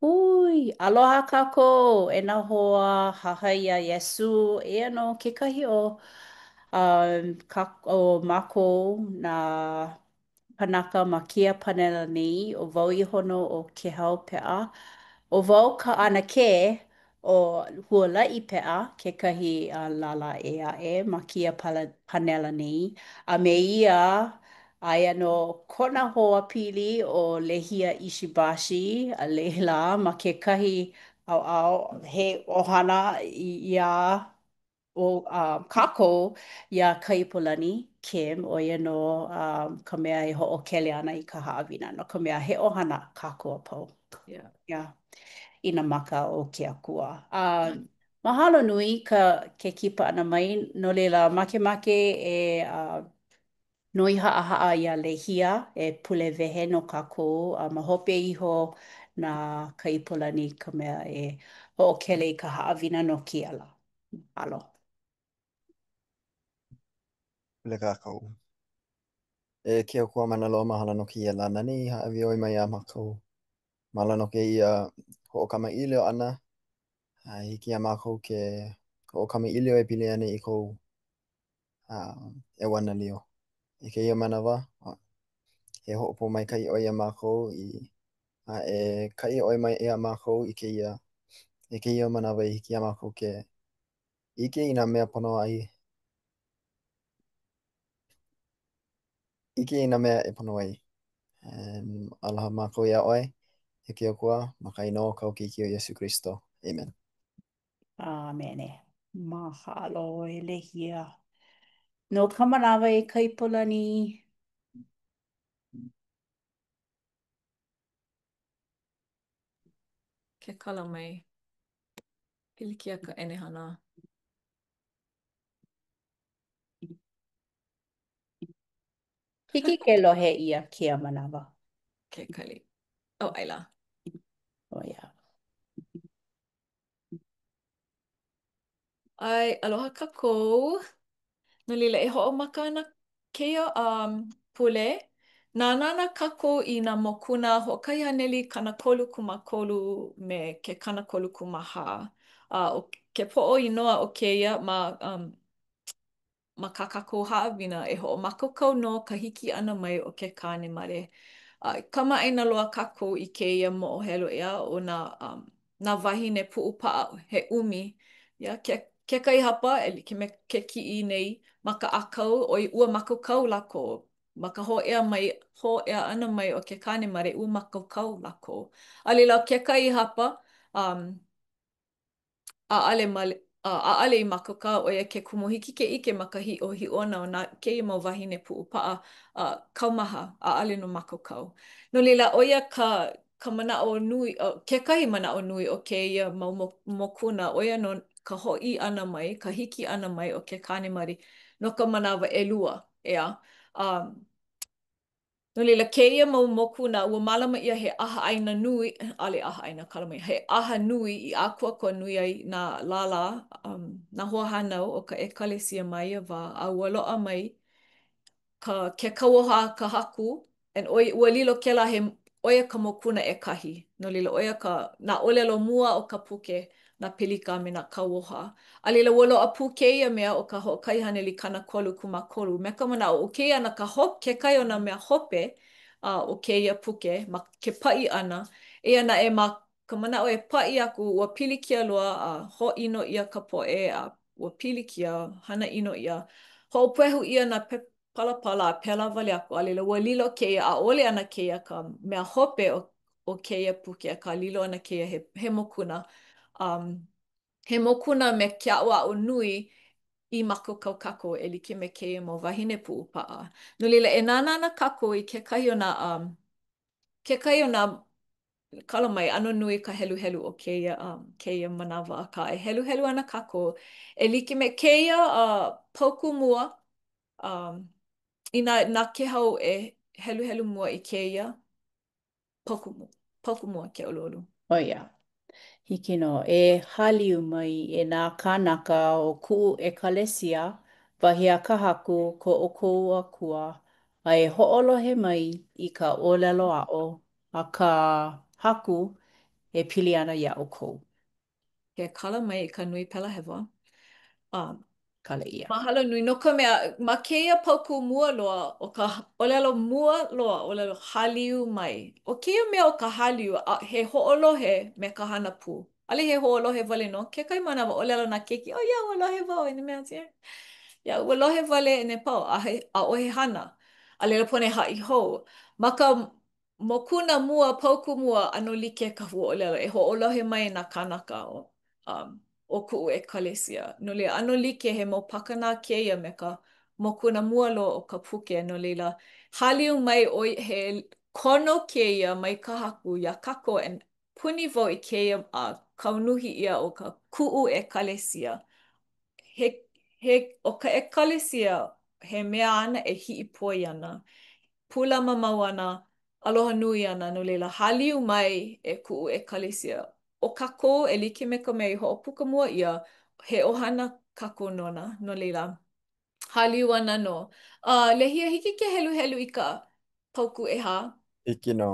Hui, aloha kākou e nā hoa hahai iā Iesū. Eia nō kekahi o um, ka, o mākou nā kanaka ma kēia panela nei, ʻo wau iho nō ʻo Kehau Peʻa. ʻO wau ka ʻanakē o Hualaʻi Peʻa, kekahi lālā ʻē aʻe ma kēia panela nei. A me ia, aia nō kona hoa pili ʻo Lehia Ishibashi, a laila ma kekahi ʻaoʻao, he ʻohana iā ʻo kākou iā Kaipolani Kim, ʻo ia nō ka mea e hoʻokele ana i ka haʻawina, no ka mea, he ʻohana kākou a pau. Yeah. Yeah. I nā maka o ke Akua. A mahalo nui ka ke kipa ʻana mai, no laila, makemake e noi haʻahaʻa iā Lehia e pule wehe no kākou, a ma hope iho na Kaipolani ka mea e hoʻokele i ka haʻawina no kēia lā. Mahalo. Pule kākou. E ke Akua mana loa, mahalo no kēia lā nani i hāʻawi ʻoe mai iā mākou. Mahalo no kēia hoʻokamaʻilio ʻana, a hiki iā mākou ke hoʻokamaʻilio e pili ana i kou ʻeuanelio. I kēia manawa, e hoʻopōmaikaʻi ʻoe iā mākou i a e kaʻi ʻoe mai iā mākou i kēia i kēia manawa i hiki iā mākou ke ʻike i nā mea pono ai ʻike i nā mea e pono ai. And aloha mākou iā ʻoe, e ke Akua, ma ka inoa o kāu Keiki ʻo Iesū Kristo. Amen. ʻĀmene. Mahalo e Lehia. Nou ka manawa e Kaipolani. Ke kala mai. Pilikia ka ʻenehana. Hiki ke lohe ʻia kēia manawa. Ke kali. Oh, ʻae lā. Oh, yeah. ʻAe, aloha kākou. No laila, e hoʻomaka ana kēia um, pule. Nānā ana kākou i nā mokuna 133 me ke 34. A ʻo ke poʻo inoa o kēia ma um, ma kā kākou haʻawina e hoʻomākaukau no ka hiki ʻana mai o ke kāne mare. A kamaʻāina loa kākou i kēia moʻohelu ʻeā o nā, um, nā wāhine puʻupaʻa he ʻumi. Yeah, ke, kekahi hapa e like me ke kiʻi nei ma ka ʻākau, ʻoi ua mākaukau lākou. Ma ka hōʻea mai, hōʻea ʻana mai o ke kāne mare, ua mākaukau lākou. A laila, kekahi hapa, um, ʻaʻale male, ʻaʻale i mākaukau, ʻo ia ke kumu hiki ke ʻike ma ka hiʻohiʻona o nā kēia mau wāhine puʻupaʻa a kaumaha, ʻaʻale nō mākaukau. No laila, ʻo ia ka ka manaʻo nui, kekahi manaʻo nui o kēia mau mokuna, ʻo ia nō ka hoʻi ʻana mai, ka hiki ʻana mai o ke kāne mare no ka manawa ʻelua, ʻeā. Um, No laila, kēia mau mokuna, ua mālama ʻia he ʻahaʻaina nui, ʻaʻole ʻahaʻaina, kala mai, he ʻaha nui i ʻākoakoa nui ai nā lālā, um, nā hoahānau o ka ʻekalesia ma ia wā, a ua loaʻa mai ka, ke kauoha a ka Haku, and ʻo, ua lilo kēlā he, ʻo ia ka mokuna ʻekahi. No laila, ʻo ia ka, nā ʻōlelo mua o ka puke, nā pelika a me nā kauoha. A laila, ua loaʻa pū kēia mea ʻo ka 133 me ka manaʻo ʻo kēia ana ka hope, kekahi o nā mea hope a o kēia puke ma ke paʻi ʻana. Eia naʻe ma ka manaʻo e paʻi aku, ua pilikia loa a hōʻino ʻia ka poʻe a ua pilikia, hana ʻino ʻia. Hoʻopuehu ʻia nā palapala a pēlā wale aku, a laila ua lilo kēia, ʻaʻole ana kēia ka mea hope o, o kēia puke, akā lilo ana kēia he, he mokuna. Um, he mokuna me ke aʻoaʻo nui i mākaukau kākou e like me kēia mau wāhine puʻupaʻa. No laila, e nānā ana kākou i kekahi o nā, um, kekahi o nā kala mai, ʻano nui ka heluhelu o kēia, um, kēia manawa, akā e heluhelu ana kākou e like me kēia uh, paukū mua, um, inā na Kehau e heluhelu mua i kēia paukū, paukū mua ke ʻoluʻolu. ʻO ia. Hiki nō. E hāliu mai e nā kānaka o kuʻu ʻekalesia, wahi a ka Haku ko ʻoukou Akua, a e hoʻolohe mai i ka ʻōlelo aʻo a ka Haku. e pili ana iā ʻoukou. Ke kala mai i ka nui pela hewa. Um, Kala ʻia. Mahalo nui, no ka mea, ma kēia paukū mua loa, ʻo ka ʻōlelo mua loa, ʻōlelo hāliu mai. ʻO kēia mea o ka hāliu, a he hoʻolohe me ka hana pū. ʻAʻole he hoʻolohe wale nō. Kekahi manawa, ʻōlelo nā keiki, oh yeah, ua lohe wau, and mea, yeah, ua lohe wale and then pau, ʻaʻohe hana. A laila pono e haʻi hou. Ma ka Mokuna mua, paukū mua, ʻano like ka huaʻōlelo e hoʻolohe mai nā kānaka o, um, o kuʻu ʻekalesia. No laila, ʻano like he mau pakanā kēia me ka mokuna mua loa o ka puke, no laila, hāliu mai ʻo ia, he kono kēia mai ka Haku iā kākou and puni wau i kēia uh, kaunuhi ʻia o ka kuʻu ʻekalesia. He, he, ʻo ka ʻekalesia, he mea āna e hiʻipoi ana. Pūlama mau ana, aloha nui ana, no laila, hāliu mai e kuʻu ʻekalesia. ʻO kākou, e like me ka mea i hoʻopuka mua ʻia, he ʻohana kākou nona, no laila, hāliu ana nō. A, Lehia, hiki ke heluhelu i ka paukū ʻehā? Hiki nō.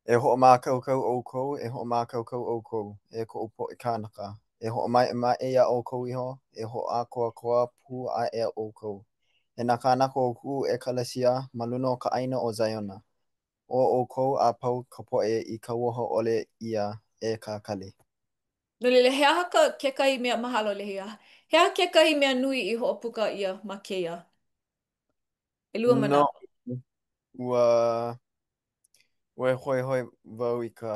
E hoʻomākaukau ʻoukou, e hoʻomākaukau ʻoukou, e koʻu poʻe kānaka. E hoʻomaʻemaʻe iā ʻoukou iho, e hoʻākoakoa pū aʻe ʻoukou. E nā kānaka o kuʻu ʻekalesia ma luna o ka ʻāina ʻo Ziona, ʻo ʻoukou a pau ka poʻe i kauoha ʻole ʻia e kakali. No laila, he aha ka, kekahi mea, mahalo Lehia, he aha kekahi mea nui i hoʻopuka ʻia ma kēia ʻelua No, manawa? ua, ua hoihoi wau i ka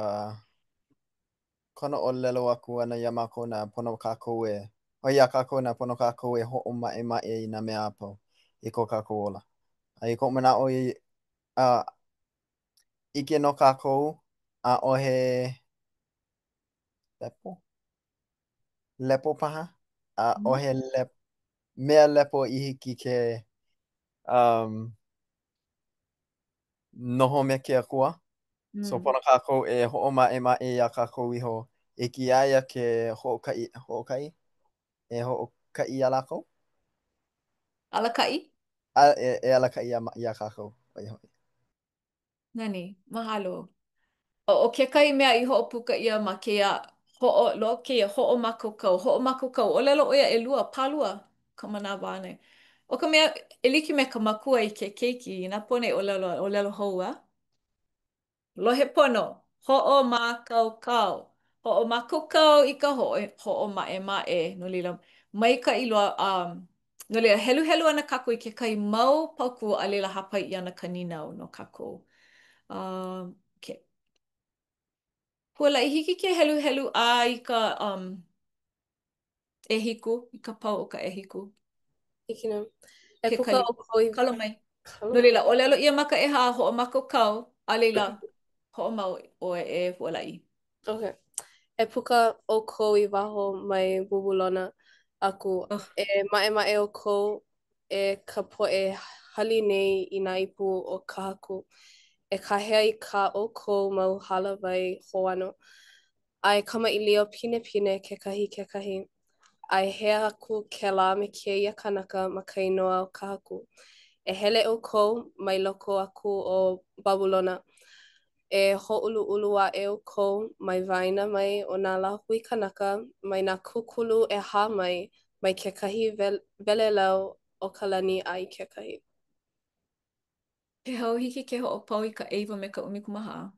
kona ʻōlelo aku ʻana iā mākou nā pono kākou e, ʻo iā kākou nā pono kākou e hoʻomaʻemaʻe i nā mea a pau i ko kākou ola. A i koʻu manaʻo i, a, ʻike nō kākou, ʻaʻohe lepo? Lepo paha? ʻAʻohe lep, mea lepo i hiki ke um, noho me ke Akua. So pono kākou e hoʻomaʻemaʻe iā kākou iho i hiki iā ia ke hoʻokaʻi, hoʻokaʻi? E hoʻokaʻi iā lākou? Alakaʻi? A, e, e alakaʻi iā, iā kākou, ʻo ia hoʻi. Nani, mahalo. ʻO kekahi mea i hoʻopuka ʻia ma kēia hoʻo, lo, kēia hoʻomākaukau, hoʻomākaukau, ʻōlelo ʻo ia ʻelua, pālua ka manawa āna. ʻO ka mea, e like me ka makua i ke keiki, inā pono e ʻōlelo, ʻōlelo hou, a? Lohe pono, hoʻomākaukau. Hoʻomākaukau i ka hoʻomaʻemaʻe, no laila, maikaʻi loa, a no laila, heluhelu ana kākou i kekahi mau paukū a laila hāpai ʻia ana ka nīnau no kākou. Um, okay. Hualaʻi, hiki ke heluhelu a i ka um, ʻehiku, i ka pau o ka ʻehiku. Hiki nō. E Ke puka kali. ʻoukou i... Kala mai. Kala No laila, ʻōlelo ʻia ma ka ʻehā, hoʻomākaukau, a laila, hoʻomau ʻoe e Hualaʻi. Okay. E puka ʻoukou i waho mai Babulona aku. Oh. E maʻemaʻe ʻoukou e ka poʻe hali nei i nā ipu o ka Haku. E kāhea i kā ʻoukou mau hālāwai hoʻāno. A e kamaʻilio pinepine kekahi i kekahi, a e hea aku kēlā me kēia kanaka ma ka inoa o ka Haku. E hele ʻoukou mai loko aku o Babulona, e hōʻuluʻulu aʻe ʻoukou mai waena mai o nā lāhui kanaka, mai nā kūkulu ʻehā mai, mai kekahi welelau o ka lani a i kekahi. Kēhau, hiki ke hoʻopau i ka ʻeiwa me ka 14.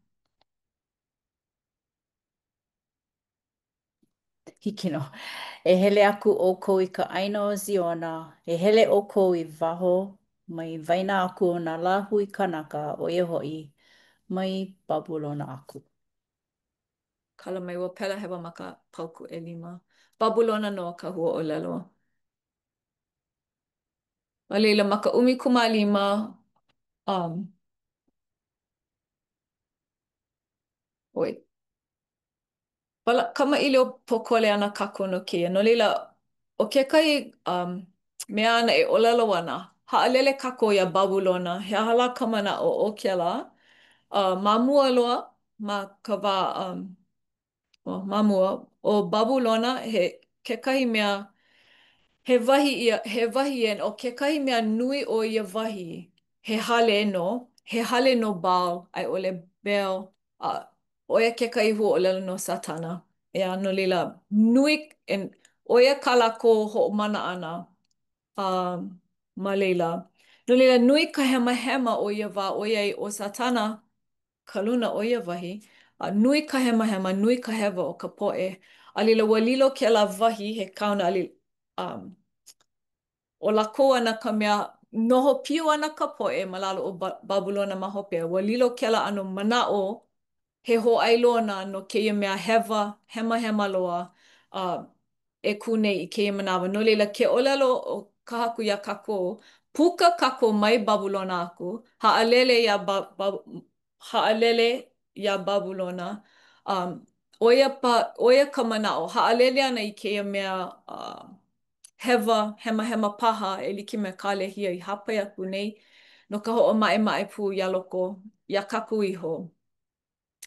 Hiki nō. E hele aku ʻoukou i ka ʻāina o Ziona, e hele ʻoukou i waho mai waena aku o nā lāhui kanaka, ʻo ia hoʻi, mai Babulona aku. Kala mai ua pela hewa ma ka paukū ʻelima. Babulona nō ka huaʻōlelo. A laila, ma ka 15, um, ʻoi. Wala, kamaʻilio pōkole ana kākou no kēia. No laila, ʻo kekahi um, mea āna e ʻōlelo ana, haʻalele kākou iā Babulona, he aha lā ka manaʻo o kēlā? Uh, ma mua loa, ma ka wā, um, oh, ma mua, ʻo Babulona he kekahi mea, he wahi ia, he wahi ia, ʻo kekahi mea nui o ia wahi, he hale nō, he hale no Baal, a i ʻole Bel, a. ʻO ia kekahi huaʻōlelo no Satana. ʻEā, no laila, nui, ʻo ia kā lākou hoʻomana ʻana um, ma laila. No laila, nui ka hemahema o ia wā ʻoiai ʻo Satana ka luna o ia wahi, a nui ka hemahema, nui ka hewa o ka poʻe. A laila, ua lilo kēlā wahi he kaona, a laila, um, ʻo lākou ana ka mea noho pio ana ka poʻe ma lalo o Babulona ma hope, ua lilo kēlā ʻano manaʻo he hōʻailona no kēia mea hewa, hemahema loa, uh, e kū nei i kēia manawa. No laila, ke ʻōlelo ʻo ka Haku iā kākou, puka kākou mai Babulona aku, haʻalele iā ba, ba, haʻalele iā Babulona, um, ʻo ia pa, ʻo ia ka manaʻo, haʻalele ana i kēia mea uh, hewa, hemahema paha e like me kā Lehia i hāpai aku nei no ka hoʻomaʻemaʻe pū iā loko, iā kākou iho.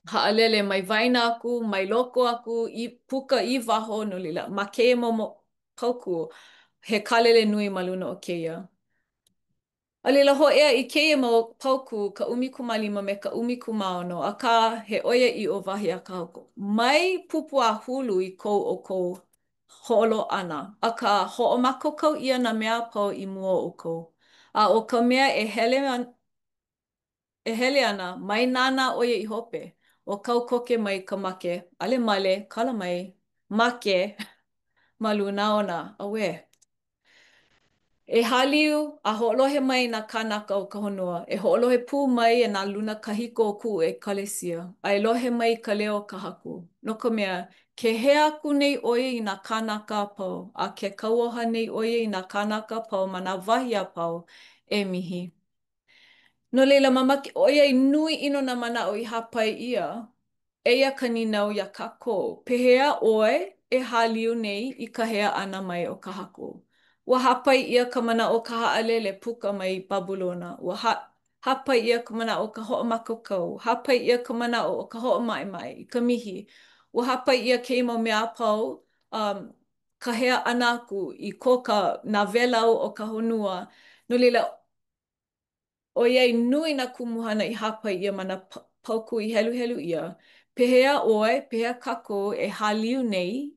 Haʻalele mai waena aku, mai loko aku, i puka i waho, no laila, ma kēia mau paukū, he kālele nui ma luna o kēia. A laila hōʻea i kēia mau paukū, ka 15 me ka 16, akā, he ʻoiaʻiʻo wahi a ka Haku, mai pupuāhulu i ko ʻoukou holo ʻana, akā, hoʻomākaukau ʻia nā mea a pau i mua o ʻoukou. A ʻo ka mea e hele e hele ana, mai nānā ʻo ia i hope, o kau koke mai ka make, ʻaʻole male, kala mai, make ma luna ona. Auē! E hāliu a hoʻolohe mai nā kānaka o ka honua, e hoʻolohe pū mai e nā luna kahiko o kuʻu ʻekalesia, a e lohe mai i ka leo o ka Haku, no ka mea, ke hea aku nei ʻo ia i nā kānaka a pau, a ke kauoha nei ʻo ia i nā kānaka a pau ma nā wahi a pau, e mihi. No laila, mamake, ʻoiai nui ʻino nā manaʻo i hāpai ʻia, eia ka nīnau iā kākou, pehea ʻoe e hāliu nei i ka hea ʻana mai o ka Haku? Ua hāpai ʻia ka manaʻo o ka haʻalele puka mai Babulona, ua hāpai ʻia ka manaʻo o ka hoʻomākaukau, hāpai ʻia ka manaʻo o ka hoʻomaʻemaʻe i ka mihi, ua hāpai ʻia kēia mau mea a pau, um, ka hea ʻana aku i ko ka, nā wēlau o ka honua, no laila, ʻOiai nui nā kumuhana i hāpai ʻia ma nā paukū i heluhelu ʻia, pehea ʻoe, pehea kākou e hāliu nei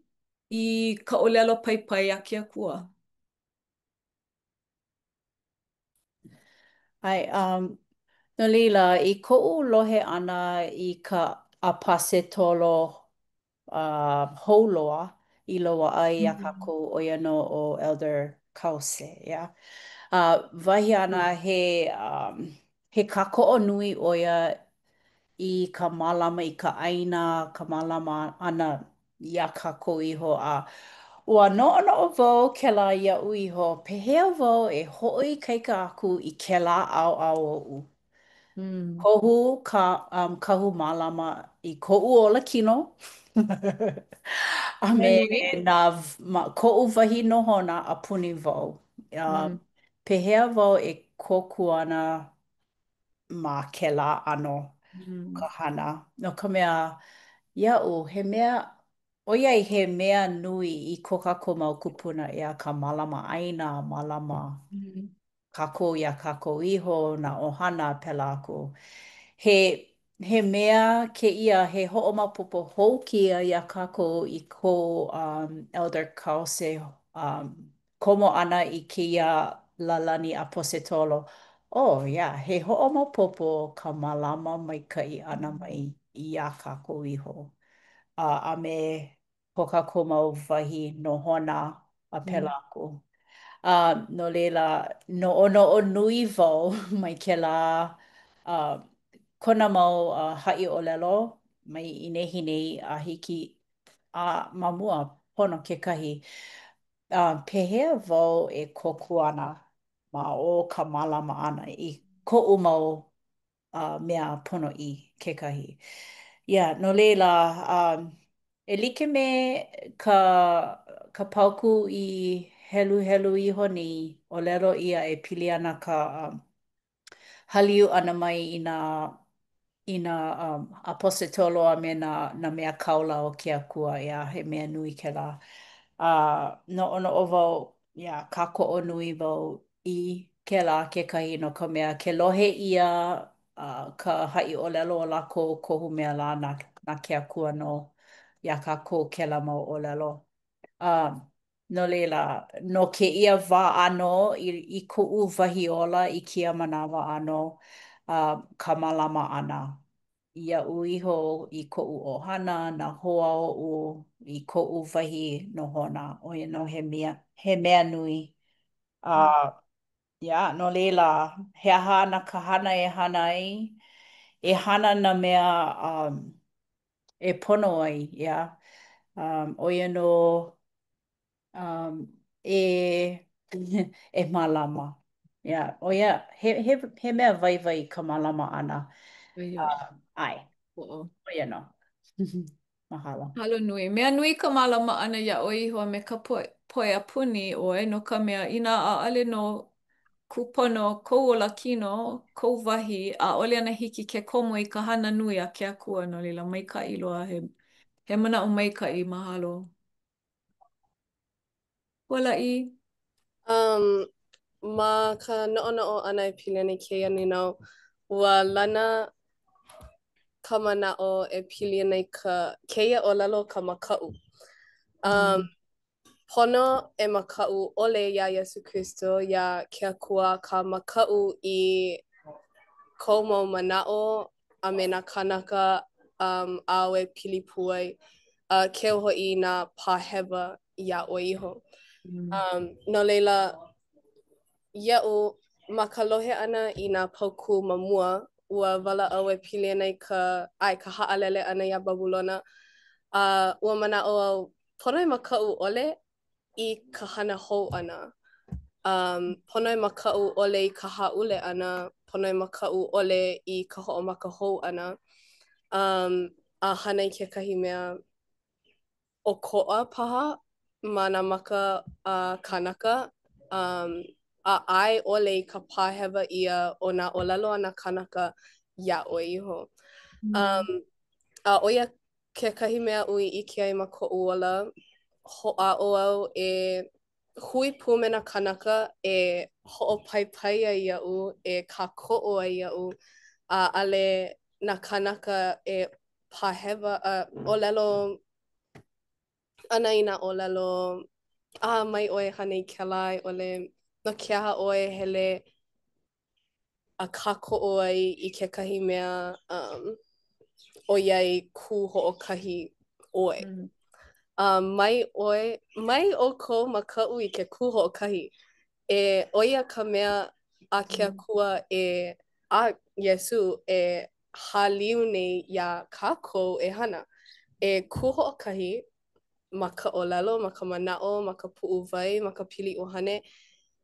i ka ʻōlelo paipai a ke Akua? ʻAe, um, no laila, i koʻu lohe ʻana i ka ʻApasetolo uh, hou loa i loaʻa iā kākou, ʻo ia nō ʻo Elder Cauce, yeah. Uh, wahi āna, he, um, he kākoʻo nui ʻo ia i ka mālama i ka ʻāina, ka mālama ʻana iā kākou iho, a ua noʻonoʻo wau kēlā iaʻu iho, pehea wau e hoʻoikaika aku i kēlā ʻaoʻao oʻu? Mm. Kohu ka um, kahu mālama i koʻu olakino a Mea me nui. nā ma, koʻu wahi nohona a puni wau. Uh, Mm. pehea wau e kōkua ana ma kēlā ʻano o Mm. ka hana? No ka mea, iaʻu, he mea, ʻoiai he mea nui i ko kākou mau kūpuna, ʻeā, ka mālama ʻāina, mālama Mm. kākou iā kākou iho, nā ʻohana, pēlā aku. He, he mea kēia, he hoʻomaopopo hou kēia iā kākou i ko um, Elder Cauce um, komo ʻana i kēia lālani ʻAposetolo. Oh, yeah, he hoʻomaopopo ka mālama maikaʻi ʻana mai iā kākou iho a, a me ko kākou mau wahi nohona a pēlā aku. A no laila, noʻonoʻo nui wau mai kēlā uh, kona mau uh, haʻiʻōlelo mai i nehinei a hiki a ma mua pono kekahi. Uh, pehea wau e kōkua ana ma o ka mālama ʻana i koʻu mau uh, mea ponoʻī kekahi. Yeah, no laila, um, e like me ka, ka paukū i heluhelu iho nei, ʻōlelo ʻia e pili ana ka um, hāliu ʻana mai i nā, i nā um, ʻaposetolo a me nā, nā mea kaula o ke Akua, ʻeā, he mea nui kēlā. A noʻonoʻo wau, yeah, kākoʻo nui wau i kēlā kekahi no ka mea, ke lohe ʻia. ka haʻiʻōlelo o lākou kohu mea lā na, na ke Akua nō iā kākou kēlā mau ʻōlelo. A no laila, no kēia wā ʻānō, i, i koʻu wahi ola i kēia manawa ʻānō, uh, ka mālama ʻana iaʻu iho i koʻu ʻohana, nā hoa oʻu, i koʻu wahi nohona, ʻo ia nō he mea, he mea nui. A yeah, no laila, he aha ana ka hana e hana ai? E hana nā mea um, e pono ai, yeah. Um, ʻo ia nō um, e, e mālama. Yeah, ʻo ia, he, he, he mea waiwai ka mālama ʻana. Uh, ʻae, ʻo ia nō. Mahalo. Mahalo nui. Mea nui ka mālama ʻana iā ʻoe iho a me ka poʻe, poʻe a puni ʻoe, no ka mea, inā ʻaʻole nō kūpono kou olakino, kou wahi, ʻaʻole ana hiki ke komo i ka hana nui a ke Akua, no laila, maikaʻi loa, he, he manaʻo maikaʻi, mahalo. Hualaʻi. Um, ma ka noʻonoʻo ʻana e pili ana i kēia nīnau, ua lana ka manaʻo e pili ana i ka kēia ʻōlelo ka makaʻu. Um, mm. Pono e makaʻu ʻole iā Iesū Kristo, iā ke Akua, akā makaʻu i kou mau manaʻo a me nā kānaka um, āu e pili pū ai, a keu hoʻi i nā pā hewa iā ʻoe iho. Mm. Um, no laila, iaʻu, ma ka lohe ʻana i nā paukū ma mua, ua walaʻau e pili ana i ka, ʻae, ka haʻalele ʻana iā Babulona, a ua manaʻo au, pono e makaʻu ʻole i ka hana hou ʻana. Um, pono e makaʻu ʻole i ka hāʻule ʻana, pono e makaʻu ʻole i ka hoʻomaka hou ʻana. Um, a hana i kekahi mea ʻokoʻa paha ma nā maka a kānaka, um, a ʻae ʻole i ka pā hewa ʻia o nā ʻōlelo a nā kānaka iā ʻoe iho. Mm. Um, a ʻo ia kekahi mea aʻu i ʻike ai ma koʻu ola, hoʻāʻo au e hui pū me nā kānaka e hoʻopaipai ai iaʻu, e kākoʻo ai iaʻu, a ʻaʻole nā kānaka e pā hewa, a ʻōlelo ana i nā ʻōlelo, a mai ʻoe hana i kēlā, a i ʻole, no ke aha ʻoe hele a kākoʻo ai i kekahi mea um, ʻoiai kū hoʻokahi ʻoe. Mm. Um, mai ʻoe, mai ʻoukou makaʻu i ke kū hoʻokahi. E, ʻo ia ka mea a ke mm. Akua e, a Iesū e hāliu nei iā kākou e hana. E kū hoʻokahi ma ka ʻōlelo, ma ka manaʻo, ma ka puʻuwai, ma ka pili ʻuhane,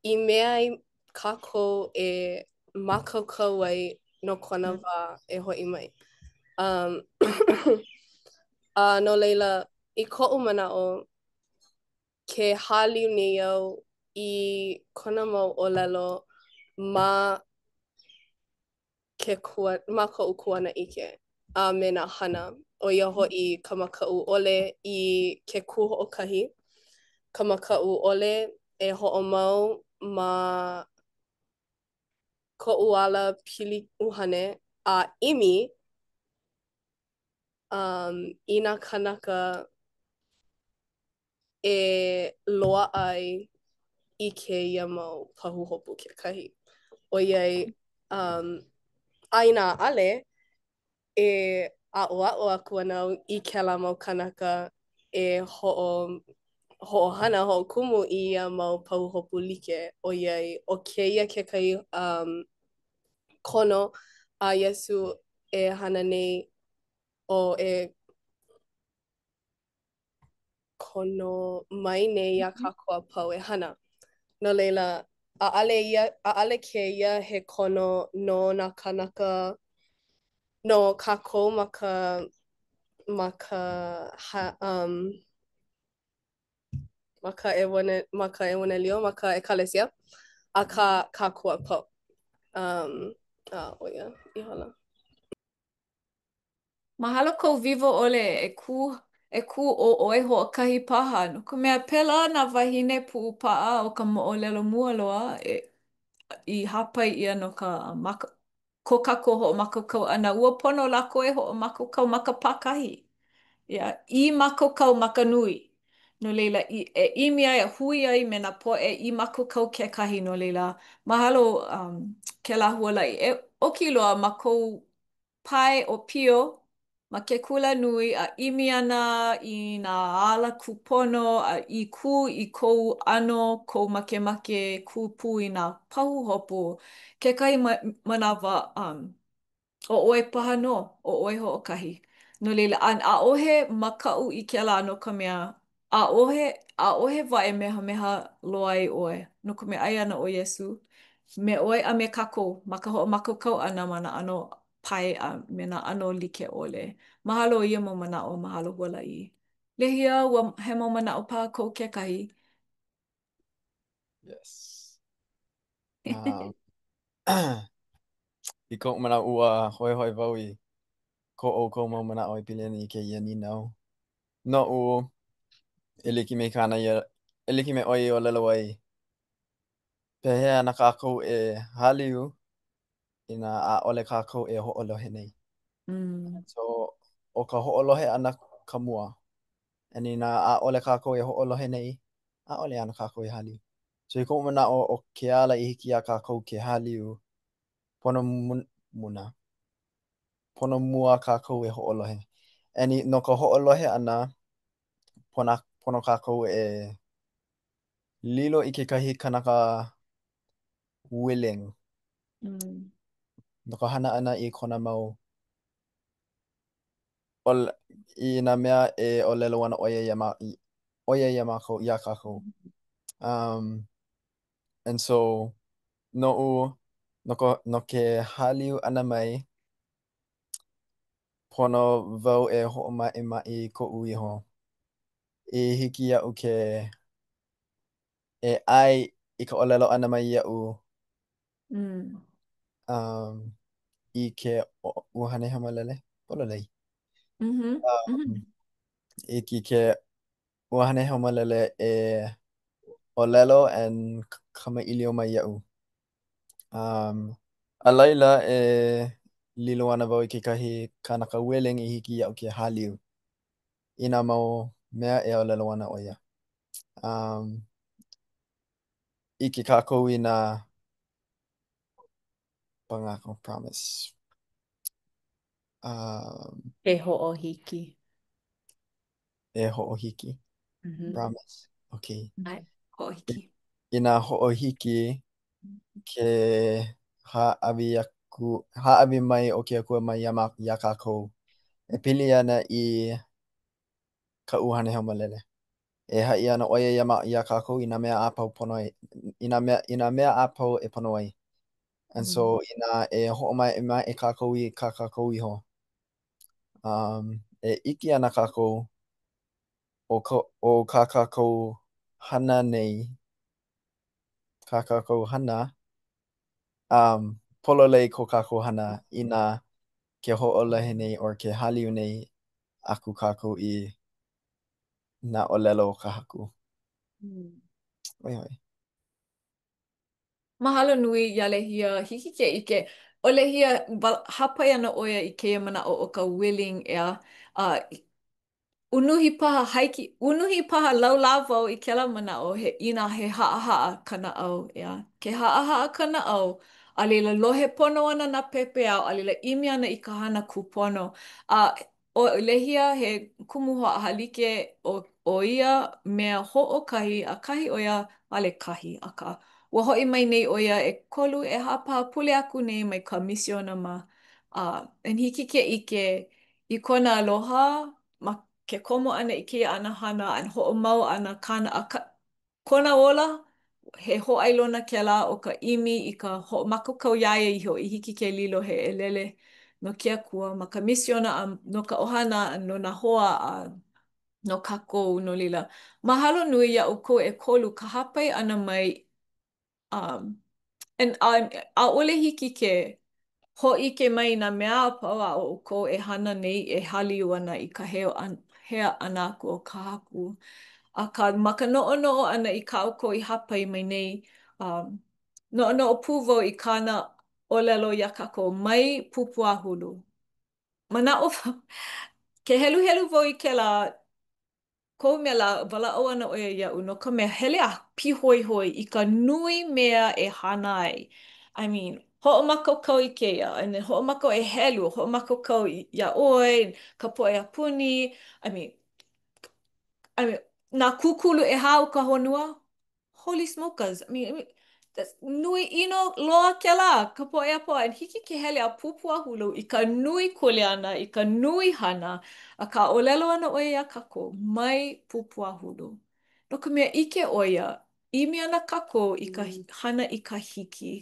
i mea ai kākou e mākaukau ai no kona mm. wā e hoʻi mai. Um, a no laila, i koʻu manaʻo, ke hāliu nei au i kona mau ʻōlelo ma ke kua, ma koʻu kuanaʻike a me nā hana, ʻo ia hoʻi ka makaʻu ʻole i ke kū hoʻokahi, ka makaʻu ʻole e hoʻomau ma koʻu ala pili ʻuhane a ʻimi um, i nā kānaka e loaʻa ai i kēia mau pahuhopu kekahi. ʻOiai, um, a inā ʻaʻole, e aʻoaʻo aku ana au i kēlā mau kānaka e hoʻo, hoʻohana, hoʻokumu i ia mau pahuhopu like, ʻoiai, ʻo kēia kekahi um, kono a Iesū e hana nei, o e kono mai nei iā kākou a pau e hana. No laila, ʻaʻole ia, ʻaʻole kēia he kono no nā kānaka, no kākou ma ka, ma ka, ha, um, ma ka ʻEwane, ma ka ʻEuanelio, ma ka ʻEkalesia, akā kākou a pau. Um, a ʻo ia ihola. Mahalo kou wiwo ʻole e kū e kū ʻo ʻoe hoʻokahi paha, no ka mea, pēlā nā wāhine puʻupaʻa o ka moʻolelo mua loa e, i hāpai ʻia no ka maka. Ko kākou hoʻomākaukau ʻana, ua pono lākou e hoʻomākaukau ma ka pākahi. Yeah, i mākaukau ma ka nui. No laila, i, e ʻimi ai a hui ai me nā poʻe i mākaukau kekahi, no laila, mahalo um, kēlā hualaʻi. E oki loa ma kou pae ʻōpio ma ke kula nui a ʻimi ana i nā ala kūpono a i kū i kou ʻano, kou makemake, kū pū i nā pahuhopu. Kekahi manawa, um, ʻo ʻoe paha nō, ʻo ʻoe hoʻokahi. No laila, a ʻaʻohe makaʻu i kēlā no ka mea, ʻaʻohe, ʻaʻohe wā e mehameha loa ai ʻoe, no ka mea, aia ana ʻo Iesū me ʻoe a me kākou ma ka hoʻomākaukau ʻana ma nā ʻano pae a me nā ʻano like ʻole. Mahalo i ia mau manaʻo, mahalo Hualaʻi. Lehia, ua he mau manaʻo paha kou kekahi? Yes. Um, I koʻu manaʻo, ua hoihoi wau i ko ʻoukou mau manaʻo e pili ana i kēia nīnau. Noʻu, e like me kāna ia, e like me ʻoe i ʻōlelo ai, pehea ana kākou e hāliu inā ʻaʻole kākou e hoʻolohe nei? Mm. So, ʻo ka hoʻolohe ʻana ka mua. And inā ʻaʻole kākou e hoʻolohe nei, ʻaʻole ana kākou e hāliu. So, i koʻu manaʻo, ʻo ke ala i hiki iā kākou ke hāliu, pono muna. Pono mua kākou e hoʻolohe. And no ka hoʻolohe ʻana, pona, pono kākou e lilo i kekahi kanaka willing mm. no ka hana ʻana i kona mau ʻole, i nā mea e ʻōlelo ana ʻo ia iā ma, ʻo ia iā mākou, iā kākou. Um, and so, noʻu, no, ko, no ke hāliu ʻana mai, pono wau e hoʻomaʻemaʻe i koʻu iho. I hiki iaʻu ke e ʻae i ka ʻōlelo ʻana mai iaʻu mm. um, i ke ʻUhane Hemolele, pololei. Mm -hmm. Um, mm -hmm. I hiki ke ʻUhane Hemolele e ʻōlelo and kamaʻilio mai iaʻu. Um, a laila e lilo ana wau i kekahi kanaka willing i hiki iaʻu ke hāliu i nā mau mea e ʻōlelo ana ʻo ia. Um, ʻike kākou i nā pangako, promise. Um, E hoʻohiki. E hoʻohiki. Mm -hmm. Promise. Okay. ʻAe, hoʻohiki. Inā hoʻohiki ke hāʻawi aku, hāʻawi mai ʻo ke Akua mai iā, iā kākou e pili ana i ka ʻUhane Hemolele. E haʻi ana ʻo ia iā, iā kākou i nā mea a pau pono ai, i nā mea, i nā mea a pau e pono ai. And so, mm. inā e hoʻomaʻemaʻe kākou i kā kākou iho, um, e ʻike ana kākou ʻo, ko, ʻo kā kākou hana nei, kā kākou hana, um, pololei ko kākou hana inā ke hoʻolohe nei or ke hāliu nei aku kākou i nā ʻōlelo o ka Haku. Mm. Hoihoi. Mahalo nui iā Lehia, hiki ke ʻike. ʻO Lehia, hāpai ana ʻo ia i kēia manaʻo o ka willing, ʻeā. A unuhi paha, haiki, unuhi paha laulā wau i kēlā manaʻo, he inā he haʻahaʻa ka naʻau, ʻeā. Ke haʻahaʻa ka naʻau, a laila lohe pono ana nā pepeiao, a laila ʻimi ana i ka hana kūpono. A ʻO Lehia he kumu hoʻohālike ʻo ʻo ia mea hoʻokahi ʻakahi ʻo ia ʻaʻole kahi, akā, ua hoʻi mai nei ʻo ia ʻekolu ʻehā paha pule aku nei mai ka misiona ma a and hiki ke ʻike i kona aloha ma ke komo ʻana i kēia ʻano hana and hoʻomau ʻana kāna a ka Kona ola, he hōʻailona kēlā o ka ʻimi i ka hoʻomākaukau iā ia iho i hiki ke lilo he ʻelele no ke Akua ma ka misiona a no ka ʻohana a no nā hoa a no kākou. No laila, mahalo nui iā ʻoukou ʻekolu ka hāpai ʻana mai um, and, ʻaʻole hiki ke hōʻike mai nā mea a pau a ʻoukou e hana nei e hāliu ana i ka heo hea ʻana aku o ka Haku. Akā, ma ka noʻonoʻo ʻana i kā ʻoukou i hāpai mai nei, um, noʻonoʻo pū wau i kāna. ʻōlelo iā kākou, mai pupuāhulu. Manaʻo wau, ke heluhelu wau i kēlā, kohu mea lā, walaʻau ana ʻo ia iaʻu no ka mea, hele a pihoihoi i ka nui mea e hana ai. I mean, hoʻomākaukau i kēia, and then hoʻomākaukau e helu, hoʻomākaukau iā ʻoe, ka poʻe a puni, I mean, I mean, nā kūkulu ʻehā o ka honua, holy smokers, I mean, that's, nui ʻino loa kēlā, ka poʻe a pau, and hiki ke hele a pupuāhulu i ka nui kuleana, i ka nui hana, akā ʻōlelo ana ʻo ia iā kākou, mai pupuāhulu. No ka mea, ʻike ʻo ia, ʻimi ana kākou i ka hana i ka hiki,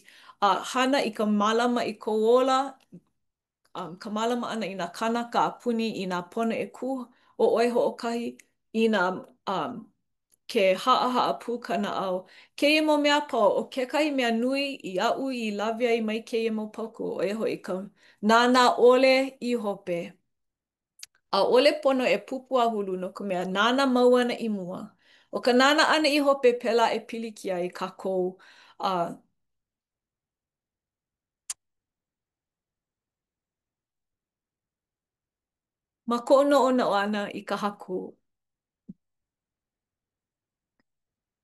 a hana i ka mālama i kou ola, um, ka mālama ʻana i nā kānaka a puni, inā pono e kū ʻo ʻoe hoʻokahi, inā um, ke haʻahaʻa pū ka naʻau. Kēia mau mea a pau, ʻo kekahi mea nui i aʻu i lawe ai mai kēia mau paukū, ʻo ia hoʻi ka nānā ʻole i hope. ʻAʻole pono e pupuāhulu no ka mea, nānā mau ana i mua. ʻO ka nānā ʻana i hope, pēlā e pilikia ai kākou. A Ma koʻu noʻonoʻo ʻana i ka Haku,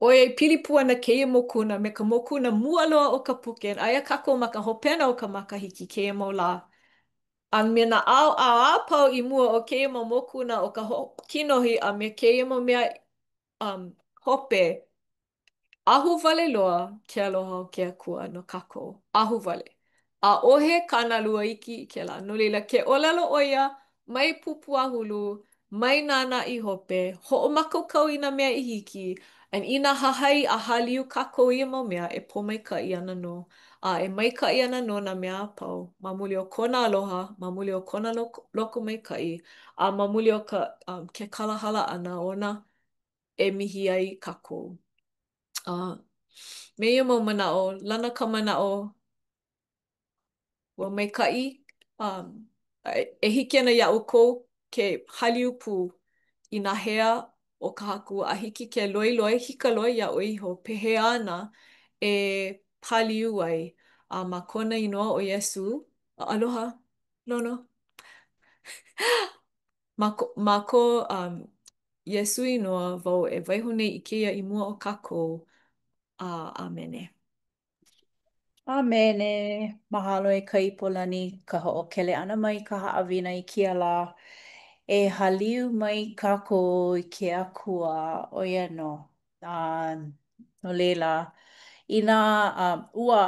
ʻoiai pili pū ana kēia mokuna me ka mokuna mua loa o ka puke, aia kākou ma ka hopena o ka makahiki kēia mau lā, a me nā ʻaoʻao a pau i mua o kēia mau mokuna o ka kinohi a me kēia mau mea um, hope, Ahuwale loa ke aloha o ke Akua no kākou. Ahuwale. ʻAʻohe kānalua iki i kēlā. No laila, ke ʻōlelo ʻo ia, mai pupuāhulu, mai nānā i hope, hoʻomākaukau i nā mea i hiki, and inā hahai a hāliu kākou ia mau mea, e pōmaikaʻi ana nō, a e maikaʻi ana nō nā mea a pau, ma muli o kona aloha, ma muli o kona lokomaikaʻi, a ma muli o ka, um, ke kalahala ʻana ona e mihi ai kākou. A me ia mau manaʻo, lana ka manaʻo, ua maikaʻi, um, e hiki ana iā ʻoukou ke hāliu pū i nā hea o ka Haku a hiki ke loiloi, hikaloi iā ʻoe iho pehea ana e hāliu ai. A ma kona inoa ʻo Iesū, aloha, Lono. Ma ko, ma ko um, Iesū inoa wau e waiho nei i kēia i mua o kākou. A ʻāmene. ʻĀmene. Mahalo e ka Ipo lani ka hoʻokele ʻana mai i ka haʻawina i kēia lā. E hāliu mai kākou i ke Akua, ʻo ia nō. A no laila, inā ua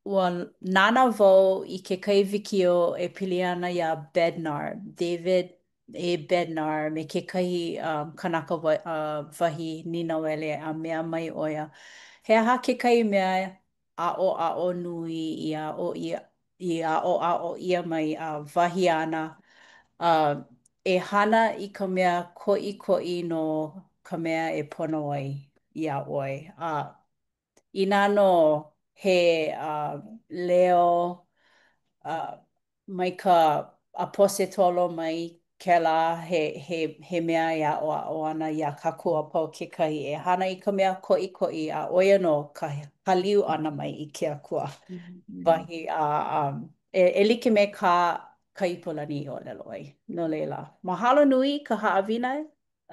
Ua nānā wau i kekahi wikiō e pili ana iā Bednar, David A. Bednar me kekahi um, kanaka wa, uh, wahi nīnauele a mea mai ʻo ia, he aha kekahi mea aʻoaʻo nui i aʻo ʻia, i aʻoaʻo ʻia mai a wahi āna, uh, e hana i ka mea koʻikoʻi no ka mea e pono ai iā ʻoe. A Inā nō he uh, leo uh, mai ka ʻaposetolo mai kēlā he, he, he mea e aʻoaʻo ana iā kākou a pau kekahi e hana i ka mea koʻikoʻi a ʻo ia nō ka hāliu ʻana mai i ke Akua. Wahi a um, e, e like me kā ka Ipo lani i ʻōlelo ai. No laila, mahalo nui ka haʻawina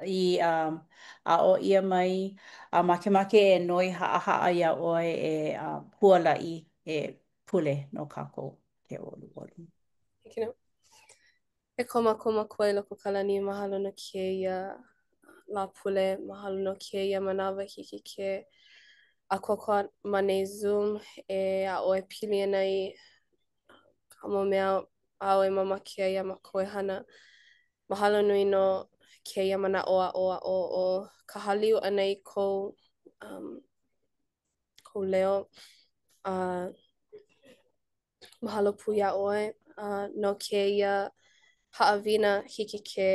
i um, aʻo ʻia mai a makemake e noi haʻahaʻa iā ʻoe e uh, hualaʻi e pule no kākou ke ʻoluʻolu. Hiki nō. E ko mākou Makua i loko o ka lani, mahalo no kēia lā pule, mahalo no kēia manawa hiki ke ʻākoakoa ma nei Zoom e aʻo e pili ana i ka mau mea āu e mamake ai iā mākou e hana. Mahalo nui no kēia manaʻo aʻoaʻo o ka hāliu ʻana i kou, um, kou leo. A uh, mahalo pū iā ʻoe uh, no kēia haʻawina hiki ke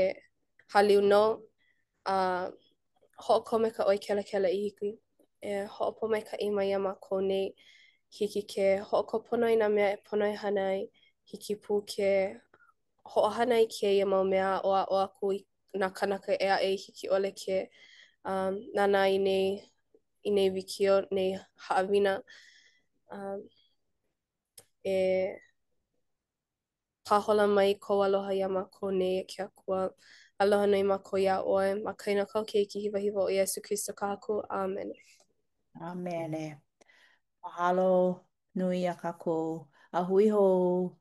hāliu nō a uh, hoʻokō me ka ʻoi kelakela i hiki e hoʻopōmaikaʻi mai iā mākou nei hiki ke hoʻokō pono i nā mea e pono e hana ai hiki pū ke hoʻohana i kēia mau mea aʻoaʻo aku i nā kānaka ʻē aʻe i hiki ʻole ke um, nānā i nei, i nei wikiō, nei haʻawina. Um, E pāhola mai kou aloha iā mākou nei, e ke Akua. Aloha nui mākou iā ʻoe, ma ka inoa o kāu Keiki hiwahiwa ʻo Iesū Kristo ka Haku. ʻĀmene. ʻĀmene. Mahalo nui iā kākou. A hui hou.